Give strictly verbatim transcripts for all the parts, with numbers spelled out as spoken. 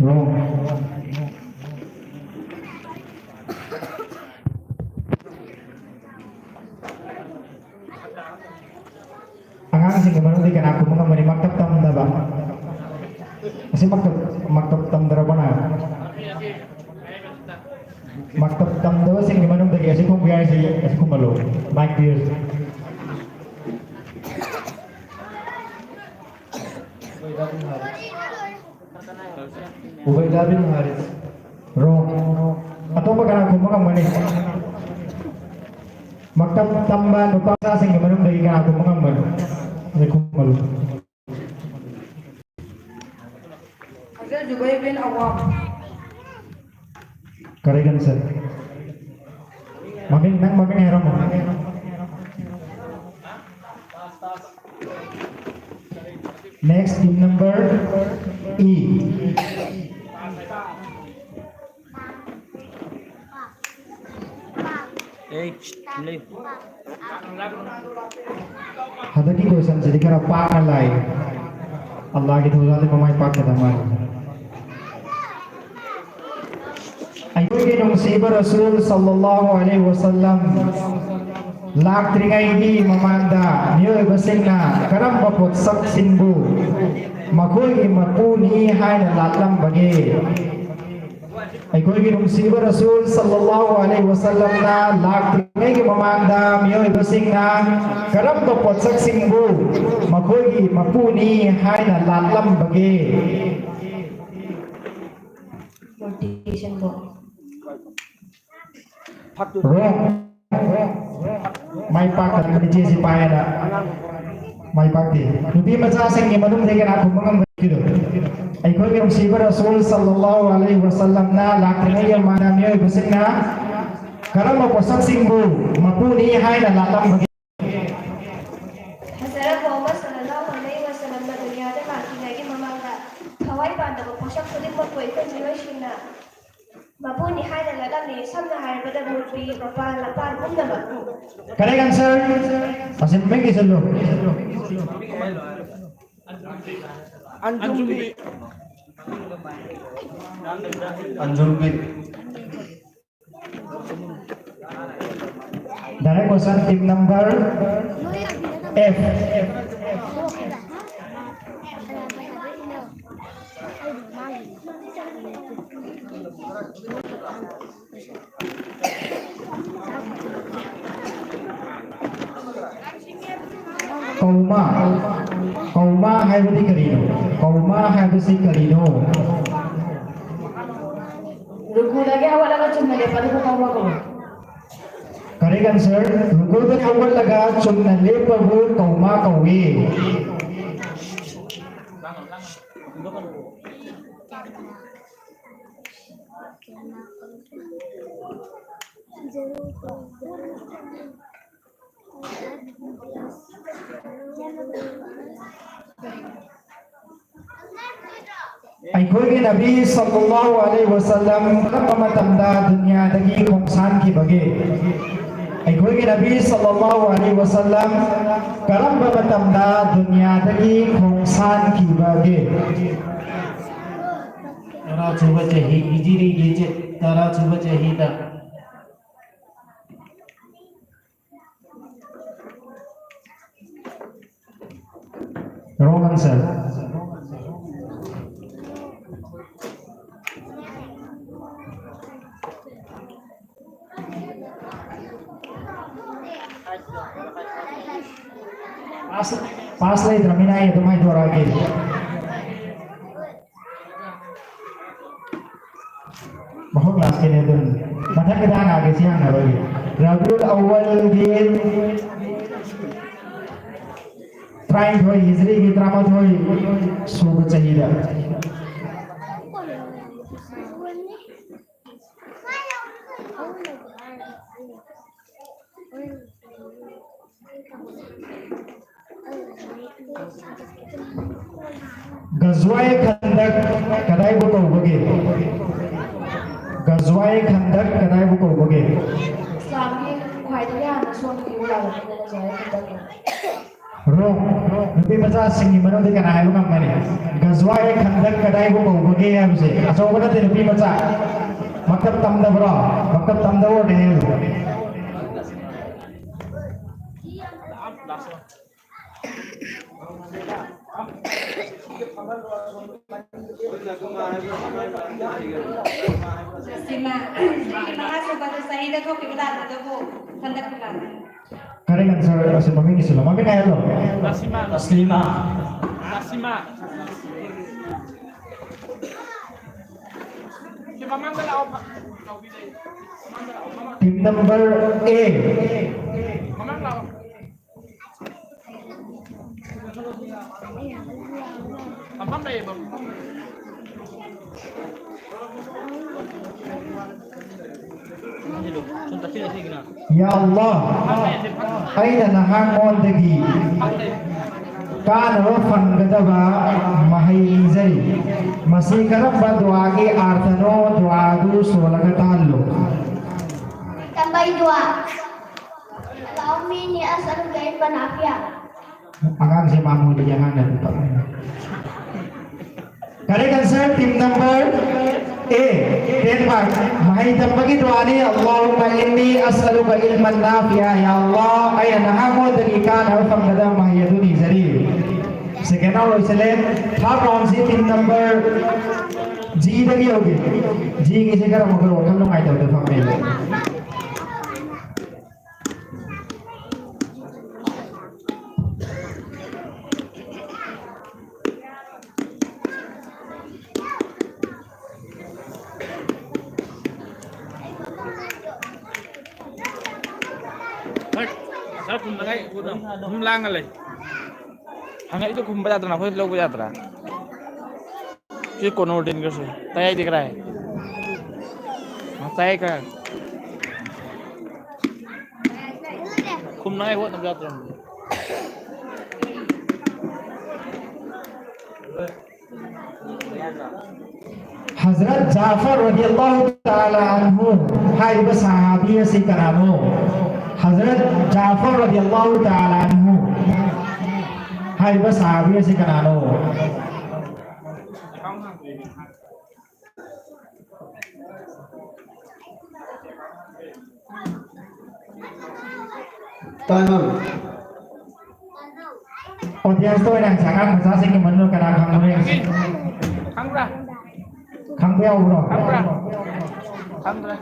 Wrong. ꯑꯉꯥꯡꯁꯤꯡꯒꯤ ꯃꯅꯨꯡꯗ ꯀꯅꯥ ꯈꯨꯝꯕ ꯉꯝꯒꯅꯤ? ꯃꯛꯇꯞ ꯇꯝꯗꯕ꯫ ꯑꯁꯤ ꯃꯛꯇꯞ, ꯃꯛꯇꯞ ꯇꯝꯗ꯭ꯔꯕꯅ? ꯃꯛꯇꯞ ꯇꯝꯗꯕꯁꯤꯡꯒꯤ ꯃꯅꯨꯡꯗꯒꯤ ꯑꯁꯤ ꯈꯨꯝꯕ ꯌꯥꯔꯤꯁꯤ, ꯑꯁꯤ ꯈꯨꯝꯍꯜꯂꯨ꯫ ꯃꯥꯏꯛ ꯄꯤꯔꯁꯤ꯫ ꯎꯕꯩꯗꯥ ꯕꯤꯟ ꯍꯥꯔꯤꯁ꯫ Wrong. ꯑꯇꯣꯞꯄ ꯀꯅꯥ ꯈꯨꯝꯕ ꯉꯝꯒꯅꯤ? ꯃꯛꯇꯞ ꯇꯝꯕ ꯅꯨꯄꯥ ꯃꯆꯥꯁꯤꯡꯒꯤ ꯃꯅꯨꯡꯗꯒꯤ ꯀꯅꯥ ꯈꯨꯝꯕ ꯉꯝꯒꯅꯤ? ꯑꯗꯩ ꯈꯨꯝꯃꯜꯂꯨ꯫ ꯍꯖꯔꯠ ꯖꯨꯕꯩꯔ ꯕꯤꯟ ꯑꯋꯥꯝ꯫ Correct answer. ꯃꯃꯤꯡ, ꯅꯪ ꯃꯃꯤꯡ ꯍꯥꯏꯔꯝꯃꯣ꯫ Next, team number E. ꯑꯦ, ꯂꯩ꯫ ꯍꯟꯗꯛꯀꯤ question ꯁꯤꯗꯤ ꯈꯔ ꯄꯥꯛꯅ ꯂꯥꯛꯏ꯫ ꯑꯜꯂꯥꯍꯒꯤ ꯊꯧꯖꯥꯜꯗꯤ ꯃꯃꯥꯏ ꯄꯥꯛꯀꯗꯕ ꯃꯥꯜꯂꯤ꯫ ꯑꯩꯈꯣꯏꯒꯤ ꯅꯨꯡꯁꯤꯕ ꯔꯁꯨꯜ ꯁꯜꯂꯜꯂꯥꯍꯨ ꯑꯂꯩꯍꯤ ꯋꯁꯜꯂꯝ ꯂꯥꯛꯇ꯭ꯔꯤꯉꯩꯒꯤ ꯃꯃꯥꯡꯗ ꯃꯤꯑꯣꯏꯕꯁꯤꯡꯅ ꯀꯔꯝꯕ ꯄꯣꯠꯁꯛꯁꯤꯡꯕꯨ ꯃꯈꯣꯏꯒꯤ ꯃꯄꯨꯅꯤ ꯍꯥꯏꯅ ꯂꯥꯠꯂꯝꯕꯒꯦ? ꯑꯩꯈꯣꯏꯒꯤ ꯅꯨꯡꯁꯤꯕ ꯔꯁꯨꯜ ꯁꯜꯂꯜꯂꯥꯍꯨ ꯑꯂꯩꯍꯤ ꯋꯁꯜꯂꯝꯅ ꯂꯥꯛꯇ꯭ꯔꯤꯉꯩꯒꯤ ꯃꯃꯥꯡꯗ ꯃꯤꯑꯣꯏꯕꯁꯤꯡꯅ ꯀꯔꯝꯕ ꯄꯣꯠꯁꯛꯁꯤꯡꯕꯨ ꯃꯈꯣꯏꯒꯤ ꯃꯄꯨꯅꯤ ꯍꯥꯏꯅ ꯂꯥꯠꯂꯝꯕꯒꯦ? ꯃꯨꯔꯇꯤꯁꯤꯡꯕꯨ꯫ Wrong. ꯃꯥꯏ ꯄꯥꯛꯇꯕꯅꯤ ꯆꯦꯁꯤ ꯄꯥꯏꯌꯦꯅ꯫ ꯃꯥꯏ ꯄꯥꯛꯇꯦ꯫ ꯅꯨꯄꯤ ꯃꯆꯥꯁꯤꯡꯒꯤ ꯃꯅꯨꯡꯗꯒꯤ ꯀꯅꯥ ꯈꯨꯝꯕ ꯉꯝꯒꯅꯤꯗꯣ? ꯑꯩꯈꯣꯏꯒꯤ ꯅꯨꯡꯁꯤꯕ ꯔꯁꯨꯜ ꯁꯜꯂꯜꯂꯥꯍꯨ ꯑꯂꯩꯍꯤ ꯋꯁꯜꯂꯝꯅ ꯂꯥꯛꯇ꯭ꯔꯤꯉꯩꯒꯤ ꯃꯃꯥꯡꯗ ꯃꯤꯑꯣꯏꯕꯁꯤꯡꯅ ꯀꯔꯝꯕ ꯄꯣꯠꯁꯛꯁꯤꯡꯕꯨ ꯃꯄꯨꯅꯤ ꯍꯥꯏꯅ ꯂꯥꯠꯂꯝꯕꯒꯦ? ꯍꯖꯔꯠ ꯃꯨꯍꯝꯃꯗ ꯁꯜꯂꯜꯂꯥꯍꯨ ꯑꯂꯩꯍꯤ ꯋꯁꯜꯂꯝꯅ ꯗꯨꯅꯤꯌꯥꯗ ꯂꯥꯛꯇ꯭ꯔꯤꯉꯩꯒꯤ ꯃꯃꯥꯡꯗ ꯊꯋꯥꯏ ꯄꯥꯟꯗꯕ ꯄꯣꯠꯁꯛ ꯈꯨꯗꯤꯡꯃꯛꯄꯨ ꯑꯩꯈꯣꯏ ꯃꯤꯑꯣꯏꯁꯤꯡꯅ ꯃꯄꯨꯅꯤ ꯍꯥꯏꯅ ꯂꯥꯠꯂꯝꯃꯤ꯫ ꯁꯝꯅ ꯍꯥꯏꯔꯕꯗ ꯃꯨꯔꯇꯤ, ꯃꯄꯥꯟ, ꯃꯄꯥꯟ ꯄꯨꯝꯅꯃꯛ꯫ Correct answer. ꯑꯁꯤ ꯃꯃꯤꯡ ꯏꯁꯤꯜꯂꯨ꯫ ꯑꯟꯖꯨꯝꯕꯤ꯫ ꯑꯟꯖꯨꯝꯕꯤ꯫ Direct question, team number F. ꯀꯧꯃꯥ꯫ ꯀꯧꯃꯥ ꯍꯥꯏꯕꯗꯤ ꯀꯔꯤꯅꯣ? ꯀꯧꯃꯥ ꯍꯥꯏꯕꯁꯤ ꯀꯔꯤꯅꯣ? ꯔꯨꯀꯨꯗꯒꯤ ꯍꯧꯒꯠꯂꯒ ꯆꯨꯝꯅ ꯂꯦꯞꯄꯗꯨꯕꯨ ꯀꯧꯃꯥ ꯀꯧꯏ꯫ Correct answer. ꯔꯨꯀꯨꯗꯒꯤ ꯍꯧꯒꯠꯂꯒ ꯆꯨꯝꯅ ꯂꯦꯞꯄꯕꯨ ꯀꯧꯃꯥ ꯀꯧꯏ꯫ ꯑꯩꯈꯣꯏꯒꯤ ꯅꯕꯤ ꯁꯜꯂꯜꯂꯥꯍꯨ ꯑꯂꯩꯍꯤ ꯋꯁꯜꯂꯝ ꯀꯔꯝꯕ ꯃꯇꯝꯗ ꯗꯨꯅꯤꯌꯥꯗꯒꯤ ꯈꯣꯡꯁꯥꯟꯈꯤꯕꯒꯦ? ꯑꯩꯈꯣꯏꯒꯤ ꯅꯕꯤ ꯁꯜꯂꯜꯂꯥꯍꯨ ꯑꯂꯩꯍꯤ ꯋꯁꯜꯂꯝ ꯀꯔꯝꯕ ꯃꯇꯝꯗ ꯗꯨꯅꯤꯌꯥꯗꯒꯤ ꯈꯣꯡꯁꯥꯟꯈꯤꯕꯒꯦ? ꯇꯔꯥꯁꯨꯕ ꯆꯍꯤ, ꯍꯤꯖꯤꯔꯤꯒꯤ ꯆ-, ꯇꯔꯥꯁꯨꯕ ꯆꯍꯤꯗ꯫ Wrong answer. Pass, pass ꯂꯩꯇ꯭ꯔꯃꯤꯅ ꯑꯩ ꯑꯗꯨꯝ ꯍꯥꯏꯗꯣꯔꯛꯑꯒꯦ꯫ ꯃꯈꯣꯏ class ꯀꯤꯅꯦ ꯑꯗꯨꯝ꯫ ꯃꯊꯪꯒꯤꯗ ꯍꯪꯉꯛꯑꯒꯦ, ꯁꯤ ꯍꯪꯉꯔꯣꯏꯒꯦ꯫ ꯔꯕꯤꯎꯜ ꯑꯋ꯭ꯋꯜꯒꯤ ꯇꯔꯥꯅꯤꯊꯣꯏ, ꯍꯤꯖ꯭ꯔꯤꯒꯤ ꯇꯔꯥꯃꯥꯊꯣꯏ ꯁꯨꯕ ꯆꯍꯤꯗ꯫ ꯒꯖꯋꯥꯏ ꯈꯟꯗꯛ ꯀꯗꯥꯏꯕꯨ ꯀꯧꯕꯒꯦ? ꯒꯖꯋꯥꯏ ꯈꯟꯗꯛ ꯀꯗꯥꯏꯕꯨ ꯀꯧꯕꯒꯦ? ꯏꯁꯂꯥꯝꯒꯤ ꯈ꯭ꯋꯥꯏꯗꯒꯤ ꯍꯥꯟꯅ ꯁꯣꯟꯈꯤꯕ ꯂꯥꯟꯃꯤꯅ ꯒꯖꯋꯥꯏ ꯈꯟꯗꯛ ꯀꯧꯏ꯫ ꯔꯣ, ꯅꯨꯄꯤ ꯃꯆꯥꯁꯤꯡꯒꯤ ꯃꯅꯨꯡꯗ ꯀꯅꯥ ꯍꯥꯏꯕ ꯉꯝꯒꯅꯤ? ꯒꯖꯋꯥꯏ ꯈꯟꯗꯛ ꯀꯗꯥꯏꯕꯨ ꯀꯧꯕꯒꯦ ꯍꯥꯏꯕꯁꯦ? ꯑꯆꯧꯕ ꯅꯠꯇꯦ, ꯅꯨꯄꯤ ꯃꯆꯥ꯫ ꯃꯀꯇꯕ ꯇꯝꯗꯕ꯭ꯔꯣ? ꯃꯀꯇꯕ ꯇꯝꯗꯕ ꯑꯣꯏꯔꯗꯤ ꯍꯥꯏꯌꯨ꯫ ꯁꯤꯃꯥ, ꯃꯉꯥꯁꯨꯕꯗ ꯆꯍꯤꯗ ꯊꯣꯛꯈꯤꯕ ꯂꯥꯟ ꯑꯗꯨꯕꯨ ꯈꯟꯗꯛ ꯂꯥꯟ꯫ Correct answer, ꯑꯁꯤ ꯃꯃꯤꯡ ꯏꯁꯤꯜꯂꯣ꯫ ꯃꯃꯤꯡ ꯍꯥꯏꯍꯜꯂꯣ꯫ ꯇꯁꯂꯤꯃꯥ꯫ ꯇꯁꯂꯤꯃꯥ꯫ ꯇꯁꯂꯤꯃꯥ꯫ ꯁꯤ ꯃꯃꯥꯡꯗ ꯂꯥꯛꯑꯣ, ꯐ-, ꯇꯧꯕꯤꯗꯦ꯫ ꯃꯃꯥꯡꯗ ꯂꯥꯛꯑꯣ, ꯃꯃꯥꯡ꯫ Team number A. ꯃꯃꯥꯡ ꯂꯥꯛꯑꯣ꯫ ꯐꯝꯐꯝ ꯂꯩꯌꯦ, ꯐꯝꯐꯝ꯫ ꯌꯥ ꯑꯜꯂꯥꯍ, ꯑꯩꯅ ꯅꯍꯥꯛꯉꯣꯟꯗꯒꯤ ꯀꯥꯟꯅꯕ ꯐꯪꯒꯗꯕ ꯃꯍꯩ ꯅꯤꯖꯔꯤ꯫ ꯃꯁꯤ ꯀꯔꯝꯕ ꯗꯨꯋꯥꯒꯤ ꯑꯥꯔꯊꯅꯣ? ꯗꯨꯋꯥ ꯑꯗꯨ ꯁꯣꯜꯂꯒ ꯇꯥꯍꯜꯂꯨ꯫ ꯇꯝꯕꯩ ꯗꯨꯋꯥ꯫ اللهم إني أسألك علما نافعا. ꯑꯉꯥꯡꯁꯦ ꯃꯥꯃꯨꯂꯤꯒꯤ ꯑꯉꯥꯡ ꯅꯠꯇꯦ꯫ Correct answer, team number A, ten mark. ꯃꯍꯩ ꯇꯝꯕꯒꯤ ꯗꯨꯋꯥꯅꯤ, اللهم إني أسألك علما نافعا, ꯌꯥ ꯑꯜꯂꯥꯍ, ꯑꯩꯅ ꯅꯍꯥꯛꯉꯣꯟꯗꯒꯤ ꯀꯥꯟꯅꯕ ꯐꯪꯒꯗꯕ ꯃꯍꯩ ꯑꯗꯨ ꯅꯤꯖꯔꯤ꯫ Second round ꯂꯣꯏꯁꯤꯜꯂꯦ꯫ Third round ꯁꯤ team number G ꯗꯒꯤ ꯍꯧꯒꯦ꯫ G ꯒꯤꯁꯦ ꯈꯔ ꯃꯈꯣꯏ ꯋꯥꯈꯜ ꯅꯨꯡꯉꯥꯏꯇꯕꯗ ꯐꯝꯃꯦ꯫ ꯁꯥꯔ, ꯁꯥꯔ ꯈꯨꯝꯅꯉꯥꯏ ꯑꯗꯨꯝ ꯂꯥꯡꯉ ꯂꯩ꯫ ꯍꯪꯉꯛꯏꯗꯣ ꯈꯨꯝꯕ ꯌꯥꯗ꯭ꯔꯥ? ꯅꯈꯣꯏ ꯂꯧꯕ ꯌꯥꯗ꯭ꯔꯥ? ꯁꯤ ꯀꯣꯅꯣꯔꯗꯤꯟꯒꯁꯦ ꯇꯌꯥꯏꯗꯤ ꯀꯔꯥꯏ? ꯇꯌꯥꯏ ꯀꯔꯥꯏ? ꯈꯨꯝꯅꯉꯥꯏ ꯍꯣꯠꯅꯕ ꯌꯥꯗ꯭ꯔꯕꯅꯤ꯫ ꯍꯖꯔꯠ ꯖꯥꯐꯔ ꯔꯗꯤꯌꯜꯂꯥꯍꯨ ꯇꯥꯂꯥ ꯑꯟꯍꯨ ꯍꯥꯏꯔꯤꯕ ꯁꯍꯥꯕꯤ ꯑꯁꯤ ꯀꯅꯥꯅꯣ? ꯍꯖꯔꯠ ꯖꯥꯐꯔ ꯔꯗꯤꯌꯜꯂꯥꯍꯨ ꯇꯥꯂꯥ ꯑꯟꯍꯨ꯫ ꯍꯥꯏꯔꯤꯕ ꯁꯍꯥꯕꯤ ꯑꯁꯤ ꯀꯅꯥꯅꯣ? Time out. Audience ꯇ ꯑꯣꯏꯅ ꯍꯪꯁꯦ, ꯑꯉꯥꯡ ꯃꯆꯥꯁꯤꯡꯒꯤ ꯃꯅꯨꯡꯗ ꯀꯅꯥ ꯈꯪꯕꯅꯣ ꯌꯦꯡꯁꯦ꯫ ꯈꯪꯕ꯭ꯔꯥ? ꯈꯪꯕ ꯌꯥꯎꯕ꯭ꯔꯣ? ꯈꯪꯕ꯭ꯔꯥ? ꯈꯪꯗ꯭ꯔꯦ꯫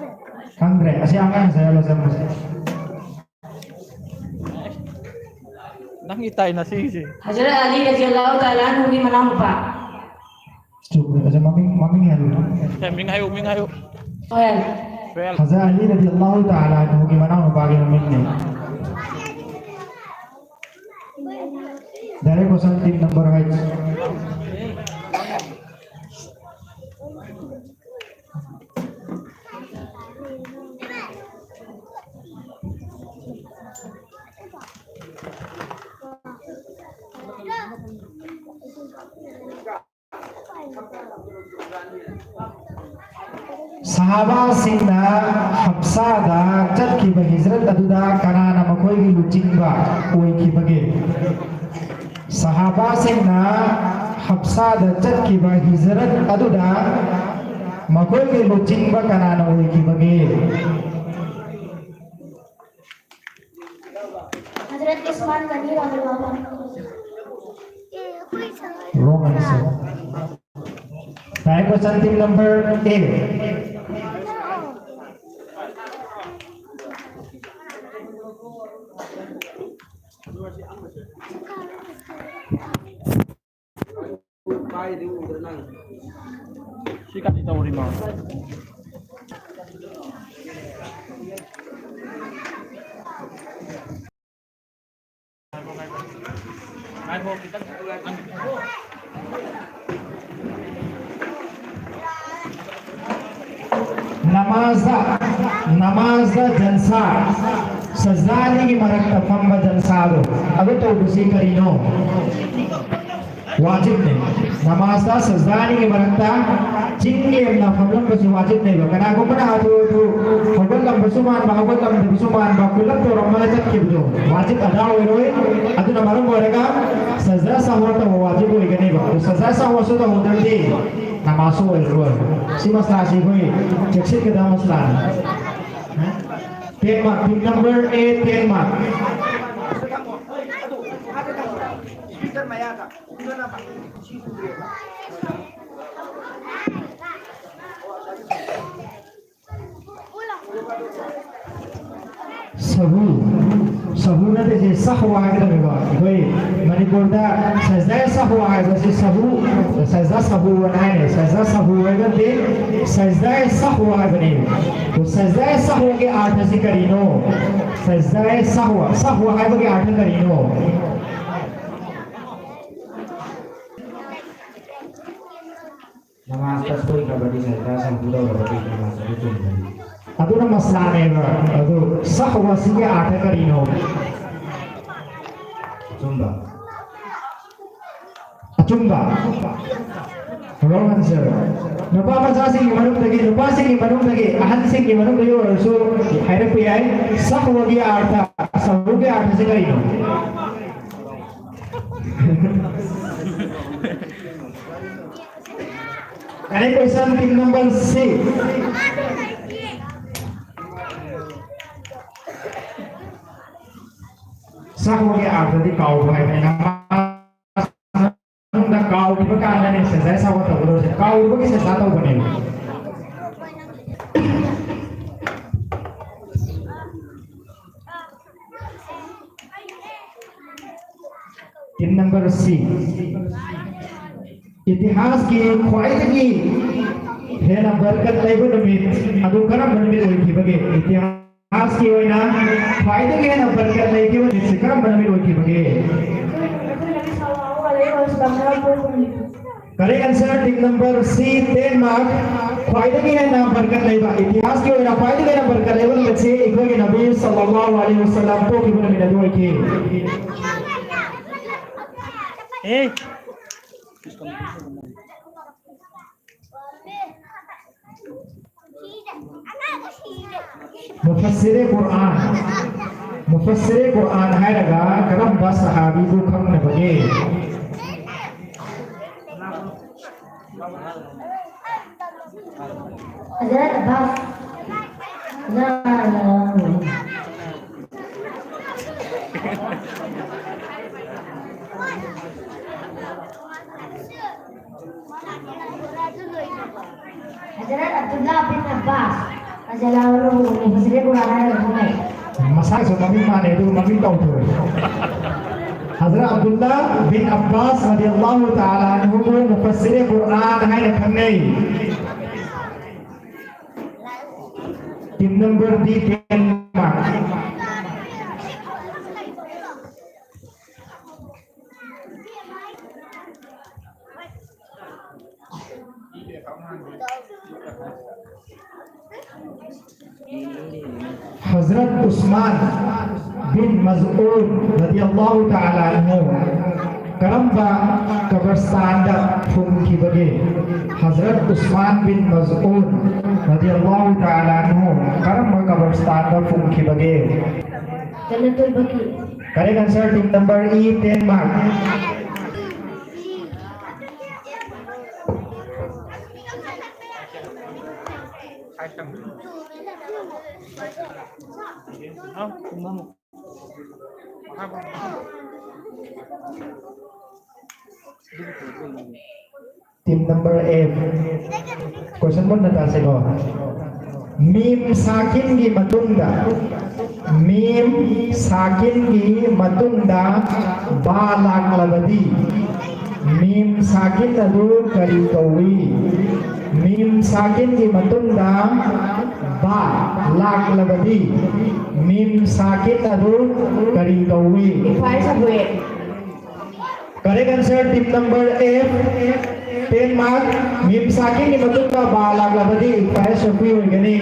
ꯈꯪꯗ꯭ꯔꯦ꯫ ꯑꯁꯤ ꯑꯉꯥꯡꯁꯦ ꯍꯥꯏꯔꯣ, ꯆꯪꯕꯁꯦ꯫ ꯅꯪꯒꯤ ꯇꯥꯏ ꯅꯁꯤꯒꯤꯁꯦ꯫ ꯍꯖꯔꯠ ꯑꯂꯤ ꯔꯖꯤꯌꯜꯂꯥꯍꯨ ꯇꯥꯂꯥ ꯑꯟꯍꯨꯒꯤ ꯃꯅꯥꯎꯅꯨꯄꯥ꯫ ꯆꯨꯝꯃꯦ꯫ ꯑꯁꯤ ꯃꯃꯤꯡ, ꯃꯃꯤꯡ ꯍꯥꯏꯌꯨ꯫ ꯑꯦ, ꯃꯤꯡ ꯍꯥꯏꯌꯨ, ꯃꯤꯡ ꯍꯥꯏꯌꯨ꯫ ꯁꯣꯍꯦꯜ꯫ ꯁꯣꯍꯦꯜ꯫ ꯍꯖꯔꯠ ꯑꯂꯤ ꯔꯖꯤꯌꯜꯂꯥꯍꯨ ꯇꯥꯂꯥ ꯑꯟꯍꯨꯒꯤ ꯃꯅꯥꯎꯅꯨꯄꯥꯒꯤ ꯃꯃꯤꯡꯅꯦ꯫ Direct question, team number wise. ꯁꯍꯥꯕꯥꯁꯤꯡꯅ ꯍꯞꯁꯥꯗ ꯆꯠꯈꯤꯕ ꯍꯤꯖ꯭ꯔꯠ ꯑꯗꯨꯗ ꯀꯅꯥꯅ ꯃꯈꯣꯏꯒꯤ ꯂꯨꯆꯤꯡꯕ ꯑꯣꯏꯈꯤꯕꯒꯦ? ꯁꯍꯥꯕꯥꯁꯤꯡꯅ ꯍꯞꯁꯥꯗ ꯆꯠꯈꯤꯕ ꯍꯤꯖ꯭ꯔꯠ ꯑꯗꯨꯗ ꯃꯈꯣꯏꯒꯤ ꯂꯨꯆꯤꯡꯕ ꯀꯅꯥꯅ ꯑꯣꯏꯈꯤꯕꯒꯦ? ꯍꯖꯔꯠ ꯎꯁꯃꯥꯟ ꯒꯅꯤ ꯔꯗꯤꯌꯜꯂꯥꯍꯨ ꯑꯟꯍꯨ꯫ Wrong answer. Time question, team number A. ꯁꯤ ꯀꯔꯤ ꯇꯧꯔꯤꯅꯣ? ꯅꯃꯥꯖꯗ, ꯅꯃꯥꯖꯗ ꯖꯜꯁꯥ, ꯁꯖꯗꯥ ꯑꯅꯤꯒꯤ ꯃꯔꯛꯇ ꯐꯝꯕ ꯖꯜꯁꯥꯗꯣ, ꯑꯗꯨ ꯇꯧꯕꯁꯤ ꯀꯔꯤꯅꯣ? ꯋꯥꯖꯤꯕꯅꯦ꯫ ꯅꯃꯥꯖꯗ ꯁꯖꯗꯥ ꯑꯅꯤꯒꯤ ꯃꯔꯛꯇ ꯆꯤꯡ ꯂꯦꯝꯅ ꯐꯝꯂꯝꯕꯁꯨ ꯋꯥꯖꯤꯕꯅꯦꯕ꯫ ꯀꯅꯥꯒꯨꯝꯕꯅ ꯍꯥꯊꯨ ꯍꯥꯊꯨ ꯍꯧꯒꯠꯂꯝꯕꯁꯨ ꯃꯥꯟꯕ, ꯍꯧꯒꯠꯂꯝꯗꯕꯁꯨ ꯃꯥꯟꯕ, ꯄꯨꯂꯞ ꯇꯧꯔꯝꯃꯒ ꯆꯠꯈꯤꯕꯗꯣ ꯋꯥꯖꯤꯕ ꯑꯗꯥ ꯑꯣꯏꯔꯣꯏ꯫ ꯑꯗꯨꯅ ꯃꯔꯝ ꯑꯣꯏꯔꯒ ꯁꯖꯗꯥ ꯁꯍꯋ ꯇꯧꯕ ꯋꯥꯖꯤꯕ ꯑꯣꯏꯒꯅꯦꯕ꯫ ꯑꯗꯨ ꯁꯖꯗꯥ ꯁꯍꯋꯁꯨ ꯇꯧꯍꯧꯗ꯭ꯔꯗꯤ ꯅꯃꯥꯖꯁꯨ ꯑꯣꯏꯔꯔꯣꯏ꯫ ꯁꯤ ꯃꯁꯂꯥꯁꯤ ꯑꯩꯈꯣꯏ ꯆꯦꯛꯁꯤꯟꯒꯗꯕ ꯃꯁꯂꯥꯅꯤ꯫ Ten mark, team number A, ten mark. ꯁꯍꯨ, ꯁꯍꯨ ꯅꯠꯇꯦ, ꯁꯤ ꯁꯍꯋ ꯍꯥꯏꯒꯗꯕꯅꯦꯕ꯫ ꯑꯩꯈꯣꯏ ꯃꯅꯤꯄꯨꯔꯗ ꯁꯖꯗꯥ ꯁꯍꯋ ꯍꯥꯏꯕꯁꯤ ꯁꯍꯨ, ꯁꯖꯗꯥ ꯁꯍꯨ ꯑꯅ ꯍꯥꯏꯅꯩ꯫ ꯁꯖꯗꯥ ꯁꯍꯨ ꯍꯥꯏꯕ ꯅꯠꯇꯦ, ꯁꯖꯗꯥ ꯁꯍꯋ ꯍꯥꯏꯕꯅꯦ꯫ ꯑꯗꯣ ꯁꯖꯗꯥ ꯁꯍꯋꯒꯤ ꯑꯥꯔꯊꯁꯤ ꯀꯔꯤꯅꯣ? ꯁꯖꯗꯥ ꯁꯍꯋ, ꯁꯍꯋ ꯍꯥꯏꯕꯒꯤ ꯑꯥꯔꯊ ꯀꯔꯤꯅꯣ? ꯅꯃꯥꯖꯇ ꯁꯣꯏꯈ꯭ꯔꯕꯗꯤ, ꯁꯖꯗꯥ ꯁꯍꯨ ꯇꯧꯔꯕꯗꯤ ꯅꯃꯥꯖ ꯑꯗꯨ ꯆꯨꯝꯗꯕꯅꯤ꯫ ꯑꯗꯨꯅ ꯃꯁꯂꯥꯅꯦꯕ꯫ ꯑꯗꯨ ꯁꯍꯋꯁꯤꯒꯤ ꯑꯥꯔꯊ ꯀꯔꯤꯅꯣ? ꯑꯆꯨꯝꯕ꯫ ꯑꯆꯨꯝꯕ꯫ Wrong answer꯫ ꯅꯨꯄꯥ ꯃꯆꯥꯁꯤꯡꯒꯤ ꯃꯅꯨꯡꯗꯒꯤ, ꯅꯨꯄꯥꯁꯤꯡꯒꯤ ꯃꯅꯨꯡꯗꯒꯤ, ꯑꯍꯟꯁꯤꯡꯒꯤ ꯃꯅꯨꯡꯗꯒꯤ ꯑꯣꯏꯔꯁꯨ ꯍꯥꯏꯔꯛꯄ ꯌꯥꯏ꯫ ꯁꯍꯋꯒꯤ ꯑꯥꯔꯊ, ꯁꯍꯨꯒꯤ ꯑꯥꯔꯊꯁꯦ ꯀꯔꯤꯅꯣ? Any question, team number C? ꯁꯍꯋꯒꯤ ꯑꯥꯔꯊꯗꯤ ꯀꯥꯎꯕ ꯍꯥꯏꯕꯅꯤ꯫ ꯅꯃꯥꯖ ꯃꯅꯨꯡꯗ ꯀꯥꯎꯈꯤꯕ ꯀꯥꯟꯗꯅꯦ ꯁꯖꯗꯥ ꯁꯍꯋ ꯇꯧꯒꯗꯧꯔꯤꯁꯦ꯫ ꯀꯥꯎꯔꯨꯕꯒꯤ ꯁꯖꯗꯥ ꯇꯧꯕꯅꯦꯕ꯫ Team number C. ꯏꯇꯤꯍꯥꯁꯀꯤ ꯈ꯭ꯋꯥꯏꯗꯒꯤ ꯍꯦꯟꯅ ꯕꯔꯀꯠ ꯂꯩꯕ ꯅꯨꯃꯤꯠ ꯑꯗꯨ ꯀꯔꯝꯕ ꯅꯨꯃꯤꯠ ꯑꯣꯏꯈꯤꯕꯒꯦ? ꯏꯇꯤꯍꯥꯁꯀꯤ ꯑꯣꯏꯅ ꯈ꯭ꯋꯥꯏꯗꯒꯤ ꯍꯦꯟꯅ ꯕꯔꯀꯠ ꯂꯩꯈꯤꯕ ꯅꯨꯃꯤꯠꯁꯤ ꯀꯔꯝꯕ ꯅꯨꯃꯤꯠ ꯑꯣꯏꯈꯤꯕꯒꯦ? ꯑꯩꯈꯣꯏ ꯅꯕꯤ ꯁꯜꯂꯜꯂꯥꯍꯨ ꯑꯂꯩꯍꯤ ꯋꯁꯜꯂꯝꯅ ꯄꯣꯛꯄ ꯅꯨꯃꯤꯠ꯫ Correct answer, team number C, ten mark. ꯈ꯭ꯋꯥꯏꯗꯒꯤ ꯍꯦꯟꯅ ꯕꯔꯀꯠ ꯂꯩꯕ, ꯏꯇꯤꯍꯥꯁꯀꯤ ꯑꯣꯏꯅ ꯈ꯭ꯋꯥꯏꯗꯒꯤ ꯍꯦꯟꯅ ꯕꯔꯀꯠ ꯂꯩꯕ ꯅꯨꯃꯤꯠꯁꯤ ꯑꯩꯈꯣꯏꯒꯤ ꯅꯕꯤ ꯁꯜꯂꯜꯂꯥꯍꯨ ꯑꯂꯩꯍꯤ ꯋꯁꯜꯂꯝ ꯄꯣꯛꯈꯤꯕ ꯅꯨꯃꯤꯠ ꯑꯗꯨ ꯑꯣꯏꯈꯤ꯫ ꯑꯦ꯫ ꯃꯨꯐꯁꯤꯔꯦ ꯀꯨꯔꯑꯥꯟ꯫ ꯃꯨꯐꯁꯤꯔꯦ ꯀꯨꯔꯑꯥꯟ ꯍꯥꯏꯔꯒ ꯀꯔꯝꯕ ꯁꯍꯥꯕꯤꯕꯨ ꯈꯪꯅꯕꯒꯦ? ꯍꯖꯔꯠ ꯑꯕꯥꯁ꯫ ꯍꯖꯔꯠ ꯑꯕꯗꯨꯜꯂꯥ ꯕꯤꯟ ꯑꯕꯥꯁ ꯔꯖꯤꯌꯜꯂꯥꯍꯨ ꯑꯟꯍꯨꯕꯨ ꯃꯨꯐꯁꯤꯔꯦ ꯀꯨꯔꯑꯥꯟ ꯍꯥꯏꯅ ꯈꯪꯅꯩ꯫ ꯃꯁꯥꯒꯤꯁꯨ ꯃꯃꯤꯡ ꯃꯥꯟꯅꯩ, ꯑꯗꯨꯒ ꯃꯃꯤꯡ ꯇꯧꯊꯣꯔꯛꯑꯦ꯫ ꯍꯖꯔꯠ ꯑꯕꯗꯨꯜꯂꯥ ꯕꯤꯟ ꯑꯕꯥꯁ ꯔꯖꯤꯌꯜꯂꯥꯍꯨ ꯇꯥꯂꯥ ꯑꯟꯍꯨꯕꯨ ꯃꯨꯐꯁꯤꯔꯦ ꯀꯨꯔꯑꯥꯟ ꯍꯥꯏꯅ ꯈꯪꯅꯩ꯫ Team number D, ten mark. Hazrat ꯎꯁꯃꯥꯟ ꯕꯤꯟ ꯃꯖꯎꯟ ꯔꯗꯤꯌꯜꯂꯥꯍꯨ ꯇꯥꯂꯥ ꯑꯟꯍꯨ ꯀꯔꯝꯕ ꯀꯕꯔꯁꯇꯥꯟꯗ ꯐꯨꯝꯈꯤꯕꯒꯦ? ꯍꯖꯔꯠ ꯎꯁꯃꯥꯟ ꯕꯤꯟ ꯃꯖꯎꯟ ꯔꯗꯤꯌꯜꯂꯥꯍꯨ ꯇꯥꯂꯥ ꯑꯟꯍꯨ ꯀꯔꯝꯕ ꯀꯕꯔꯁꯇꯥꯟꯗ ꯐꯨꯝꯈꯤꯕꯒꯦ? ꯖꯟꯅꯇꯨꯜ ꯕꯀꯤ꯫ Correct answer, team number E, ten mark. Team number F. Question ꯃꯨꯟꯅ ꯇꯥꯁꯤꯀꯣ꯫ ꯃꯤꯝ ꯁꯥꯀꯤꯟꯒꯤ ꯃꯇꯨꯡꯗ, ꯃꯤꯝ ꯁꯥꯀꯤꯟꯒꯤ ꯃꯇꯨꯡꯗ ꯕꯥ ꯂꯥꯛꯂꯕꯗꯤ ꯃꯤꯝ ꯁꯥꯀꯤꯟ ꯑꯗꯨ ꯀꯔꯤ ꯀꯧꯏ? ꯃꯤꯝ ꯁꯥꯀꯤꯟꯒꯤ ꯃꯇꯨꯡꯗ ꯕꯥ ꯂꯥꯛꯂꯕꯗꯤ ꯃꯤꯝ ꯁꯥꯀꯤꯟ ꯑꯗꯨ ꯀꯔꯤ ꯀꯧꯏ? ꯏꯐꯥꯏ ꯁꯕꯨꯑꯦ꯫ Correct answer, team number F, ten mark. ꯃꯤꯝ ꯁꯥꯀꯤꯟꯒꯤ ꯃꯇꯨꯡꯗ ꯕꯥ ꯂꯥꯛꯂꯕꯗꯤ ꯏꯐꯥꯏ ꯁꯣꯐꯤ ꯑꯣꯏꯒꯅꯤ꯫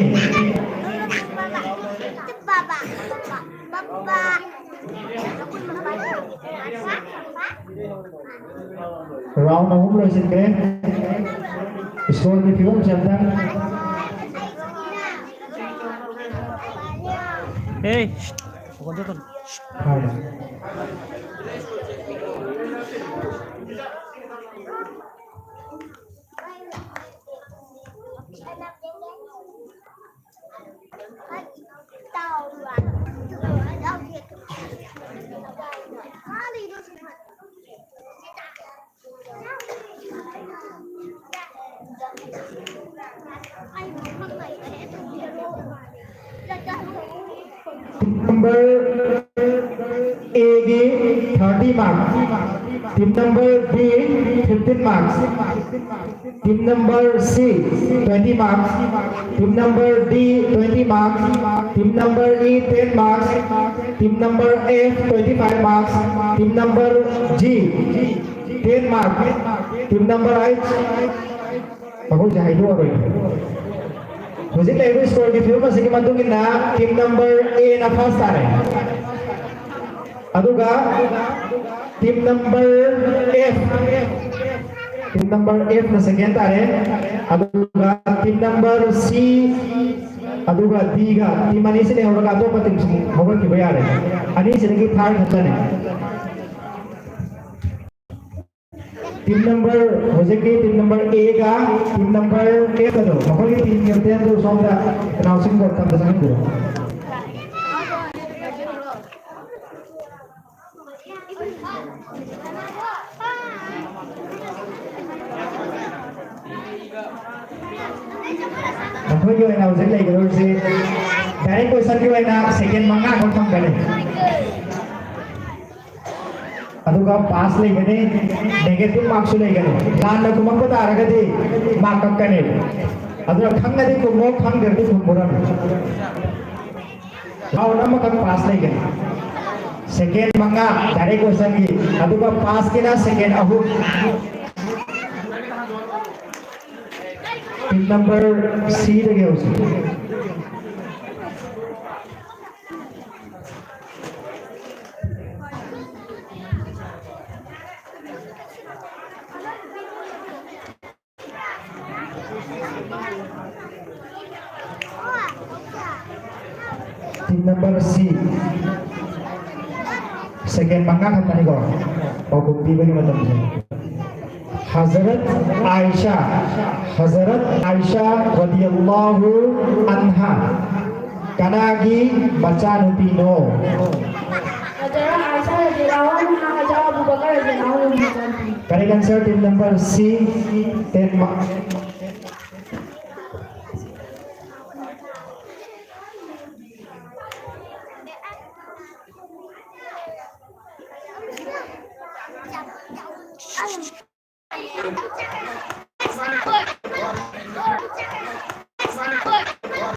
Round ꯑꯍꯨꯝ ꯂꯣꯏꯁꯤꯟꯈ꯭ꯔꯦ꯫ Scoreꯒꯤ ꯐꯤꯕꯝꯁꯦ ꯑꯝꯇꯪ Hey. Number A ꯒꯤ thirty marks, team number B fifteen marks, team number C twenty marks, team number D twenty marks, team number E ten marks, team number F twenty-five marks, team number G ten marks, team number H, ꯃꯈꯣꯏꯁꯦ ꯍꯥꯏꯗꯣꯛꯑꯔꯣꯏꯒꯦ꯫ ꯍꯧꯖꯤꯛ ꯂꯩꯔꯤꯕ score ꯒꯤ ꯐꯤꯕꯝ ꯑꯁꯤꯒꯤ ꯃꯇꯨꯡ ꯏꯟꯅ team number A ꯅ first ꯇꯥꯔꯦ, ꯑꯗꯨꯒ team number F, team number F ꯅ second ꯇꯥꯔꯦ, ꯑꯗꯨꯒ team number C ꯑꯗꯨꯒ D ꯒ team ꯑꯅꯤꯁꯤ ꯂꯩꯍꯧꯔꯒ ꯑꯇꯣꯞꯄ team ꯁꯤꯡ ꯍꯧꯒꯠꯈꯤꯕ ꯌꯥꯔꯦ꯫ ꯑꯅꯤꯁꯤꯗꯒꯤ third ꯈꯛꯇꯅꯦ꯫ Team number, ꯍꯧꯖꯤꯛꯀꯤ team number A ꯒ team number F ꯑꯗꯣ, ꯃꯈꯣꯏꯒꯤ team captain ꯗꯨ ꯁꯣꯝꯗ ꯏꯅꯥꯎꯁꯤꯡ ꯃꯔꯛꯇ ꯑꯝꯇ ꯆꯪꯍꯟꯕꯤꯔꯣ꯫ ꯃꯈꯣꯏꯒꯤ ꯑꯣꯏꯅ ꯍꯧꯖꯤꯛ ꯂꯩꯒꯗꯧꯔꯤꯁꯤ direct question ꯒꯤ ꯑꯣꯏꯅ second ꯃꯉꯥ ꯈꯛ ꯐꯪꯒꯅꯤ꯫ ꯑꯗꯨꯒ pass ꯂꯩꯒꯅꯤ, negative mark ꯁꯨ ꯂꯩꯒꯅꯤ꯫ ꯂꯥꯟꯅ ꯈꯨꯝꯃꯛꯄ ꯇꯥꯔꯒꯗꯤ mark ꯀꯛꯀꯅꯤ꯫ ꯑꯗꯨꯅ ꯈꯪꯉꯗꯤ ꯈꯨꯝꯃꯣ, ꯈꯪꯗ꯭ꯔꯗꯤ ꯈꯨꯝꯃꯨꯔꯅꯨ꯫ Round ꯑꯃꯈꯛ pass ꯂꯩꯒꯅꯤ꯫ Second ꯃꯉꯥ direct question ꯒꯤ, ꯑꯗꯨꯒ pass ꯀꯤꯅ second ꯑꯍꯨꯝ꯫ Team number C ꯗꯒꯤ ꯍꯧꯁꯤ꯫ Team number C. Second ꯃꯉꯥ ꯈꯛꯇꯅꯤꯀꯣ ꯄꯥꯎꯈꯨꯝ ꯄꯤꯕꯒꯤ ꯃꯇꯝꯁꯦ. ꯍꯖꯔꯠ ꯑꯥꯏꯁꯥ, ꯍꯖꯔꯠ ꯑꯥꯏꯁꯥ ꯔꯗꯤꯌꯜꯂꯥꯍꯨ ꯑꯟꯍꯥ ꯀꯅꯥꯒꯤ ꯃꯆꯥꯅꯨꯄꯤꯅꯣ? Hazrat Isha ꯔꯗꯤꯌꯜꯂꯥꯍꯨ ꯑꯟꯍꯥ Hazrat Abu ꯕꯀꯔ ꯔꯗꯤꯌꯜꯂꯥꯍꯨ ꯑꯟꯍꯨꯒꯤ ꯃꯆꯥꯅꯨꯄꯤꯅꯤ. Correct answer, team number C, ten mark.